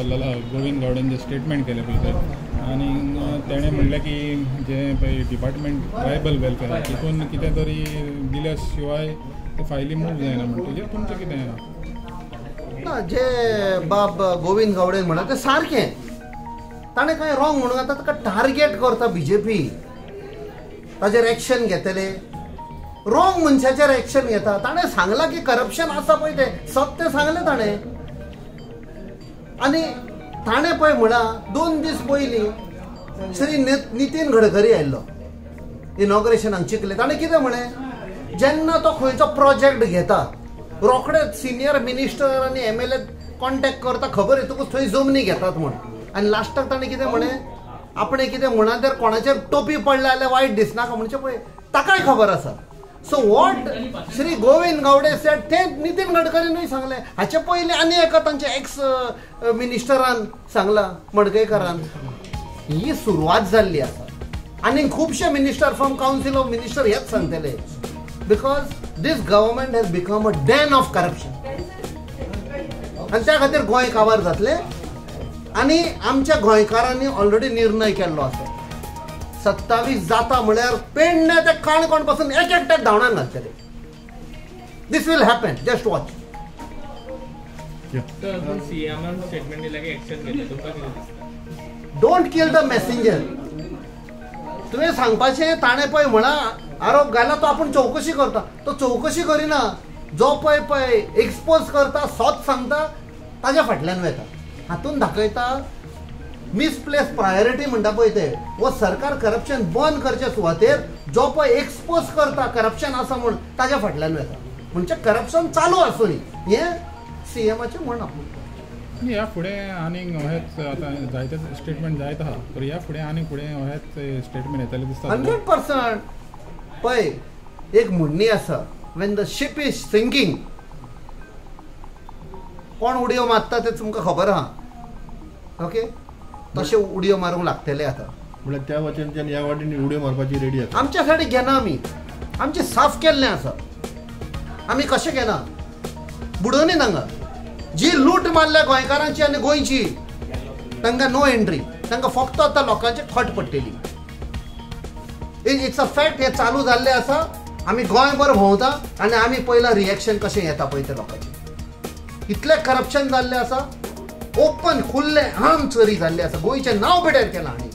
चल्लेलो गोविंद गावडेन जे statement केलें पळय तें, आनी तेणें म्हणलें की जें पळय डिपार्टमेंट ट्रायबल वेलफेअर तितून कितें तरी दिल्या शिवाय ते फायली मूव जायना म्हणटकीर तुमचें कितें ना? जे बाब गोविंद गावडेन म्हणा तें सारकें, ताणें कांय रॉंग म्हणून आतां ताका टार्गेट करता बीजेपी, ताजेर एक्शन घेतले, रॉंग मनशाचेर एक्शन घेता. ताणें सांगलां की करप्शन आसा पळय तें सत्य सांगलें ताणें. आनी ताणें पळय म्हळां 2 दीस पयलीं श्री नितीन गडकरी आयिल्लो इनॉग्रेशनाक चिखले, ताणें कितें म्हळें, जेन्ना तो खंयचो प्रोजेक्ट घेता रोखडेच सिनियर मिनिस्टर आनी एमएलए कॉन्टेक्ट करता, खबर येतकूच थंय जमनी घेतात म्हूण. आनी लास्टाक ताणें कितें म्हळें, आपणें कितें म्हणा तर कोणाचेर टोपी पडल्या जाल्यार वायट दिसनाका म्हणचे पळय ताकाय खबर आसा. So what Shri Govind Gawde said तें नितीन गडकरीनूय सांगलें. हाचे पयलीं आनी एका तांच्या एक्स मिनिस्टरान सांगलां, मडकयकारान. ही सुरवात जाल्ली आसा आनी खुबशे minister from council of minister हेच सांगतले, because this government has become a den of corruption. आनी त्या खातीर गोंय काबार जातलें. आनी आमच्या गोंयकारांनी ऑलरेडी निर्णय केल्लो आसा, 27 जाता म्हळ्यार पेडणे ते काणकोण पासून एक एकट्याक धांवणान घालतले. This will happen, just watch. Don't kill the messenger. तुवें सांगपाचें ताणें पळय म्हळां आरोप घाला तो आपूण चवकशी करता, तो चवकशी करिना, जो पळय पळय एक्सपोज करता, सत सांगता, ताज्या फाटल्यान वता. हातून दाखयता मिसप्लेस प्रायोरिटी म्हणटा पळय ते, वो सरकार करप्शन बंद करचे सुवातेर जो पळय एक्सपोज करता करप्शन आसा म्हूण ताज्या फाटल्यान वता. म्हणजे करप्शन चालू आसूनी हें सीएमाचें म्हणप. ह्या फुडें आनीक अहेच आतां जायते स्टेटमेंट जायत आहा, तर ह्या फुडें आनीक फुडें अहेच स्टेटमेंट येतलें दिसता. 100%. पळय एक म्हणणी आसा, when the ship is sinking, कोण उडयो मारता तें तुमकां खबर आहा, ओके? तशें उडयो मारूंक लागतले आतां. म्हळ्यार त्या वाटेनच्यान ह्या वाटेन उडयो मारपाची रेडी आसा. आमच्या सायडीक घेना आमी, आमचें साफ केल्लें आसा, आमी कशें घेना, बुडोवनी तांकां. जी लूट मारल्या गोंयकारांची आनी गोंयची, तांकां नो एंट्री, तांकां फक्त आतां लोकांचे खट पडटली. It's a fact, हें चालू जाल्लें आसा. आमी गोंयभर भोंवता आनी आमी पयलां रिएक्शन कशें येता पळय तें लोकांचें. इतलें करप्शन जाल्लें आसा, ओपन खुल्लें आम चोरी जाल्ली आसा, गोंयचें नांव बेड्यार केलां. आनी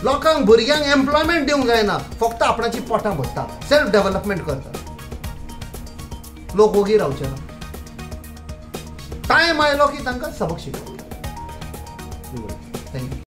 लोकांक भुरग्यांक एम्प्लॉयमेंट दिवंक जायना, फक्त आपणाची पोटां भरता, सेल्फ डेव्हलपमेंट करता. लोक ओगी रावचे ना, टायम आयलो की तांकां सबक शिकयता. Thank you.